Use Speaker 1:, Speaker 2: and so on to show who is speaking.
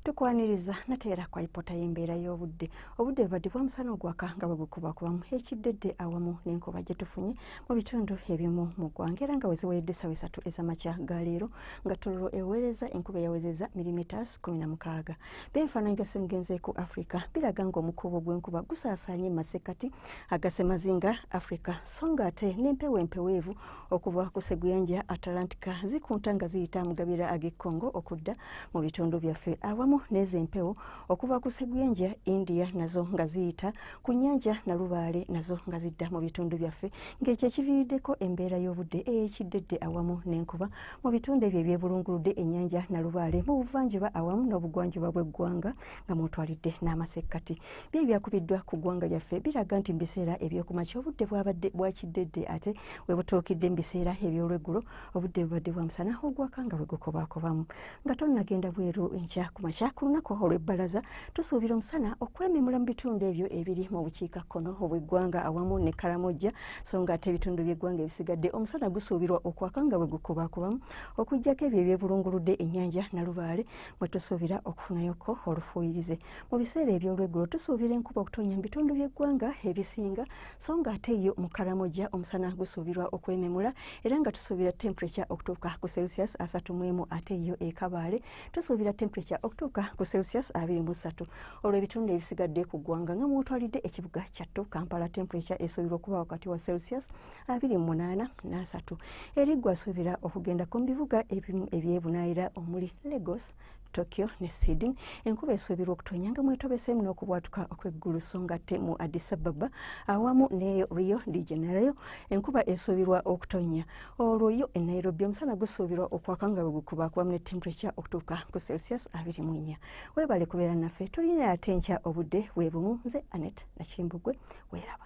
Speaker 1: Tukwaniriza nateera ku alipoota y'embeera y'obudde. Obudde bubadde bwa musana ogwaka nga bwe gukubakubamu ekiddedde awamu n'enkuba gye tufunye mu bitundu ebimu mu ggwanga, era nga weziweredde essaawa 3 ez'amakya ga leero nga Tororo eweereza enkuba eyawezezza millimeters 16. By'ebifaananyi bya Ssemugenzeeku Africa biraga ng'omukuubo gw'enkuba gusaasaanye mu masekkati aga Ssemazinga Africa, so nga ate n'empewo empeweevu okuva ku Sseguyanja Atlantica zikunta nga ziyita mu gabira ag'e Congo okudda mu bitundu byaffe, awamu n'ezo empewo okuva ku Sseguyanja India nazo nga ziyita ku nnyanja Nalubaale nazo nga zidda mu bitundu byaffe, ng'ekyo ekiviiriddeko embeera y'obudde ey'ekiddedde awamu n'enkuba mu bitundu ebyo ebyebulunguludde ennyanja Nalubaale mu buvanjuba awamu n'obugwanjuba bw'eggwanga nga mwotwalidde n'amasekkati. Byo ebyakubiddwa ku ggwanga lyaffe biraga nti mu biseera ebyokumakya obudde bwabadde bwa kiddedde, ate we butuukidde mu biseera eby'olweggulo obudde bubadde bwa musana ogwaka nga bwe gukobakobamu. Nga tonnagenda bweru enkya ku makya ku lunaku olw'ebbalaza, tusuubira omusana okwememula mu bitundu ebyo ebiri mu bukiikakkono obw'eggwanga awamu ne Karamojja, so nga ate ebitundu by'eggwanga ebisigadde omusana gusuubirwa okwaka nga bwe gukobakobamu, okuggyako ebyo ebyebulunguludde ennyanja Nalubaale mwe tusuubira okufunayoko olufuuyirize. Mu biseera eby'olweggulo tusuubira enkuba okutonnya mu bitundu by'eggwanga ebisinga, so nga ate yo mu Karamoja omusana gusuubirwa okwememula era nga tusuubira temperature okutuuka ku Celsius 31, ate yo e Kabaale tusuubira temperature okutuuka ku Celsius 23. Olwo ebitundu ebisigadde ku ggwanga nga mwotwalidde ekibuga kyattu Kampala, temperature esuubirwa okuba wakati wa Celsius 28 n'asatu. Eriggwa asuubira okugendako mu bibuga ebimu ebyebunaayira omuli Lagos, Tokyo ne Sydney. Enkuba esuubirwa okutonya nga mwetobeseemu n'okubwatuka okw'eggulu, so nga ate mu Addis Ababa awamu ne Rio de Janeiro enkuba esuubirwa okutonya. Olwo yo e Nairobi omusana gusuubirwa okwaka nga bwe gukubakubamu ne temperature okutuuka ku Celsius 24. Weebale kubeera naffe, tulina ate enkya obudde bwe bumu. Nze Annet Nakimbugwe, weeraba.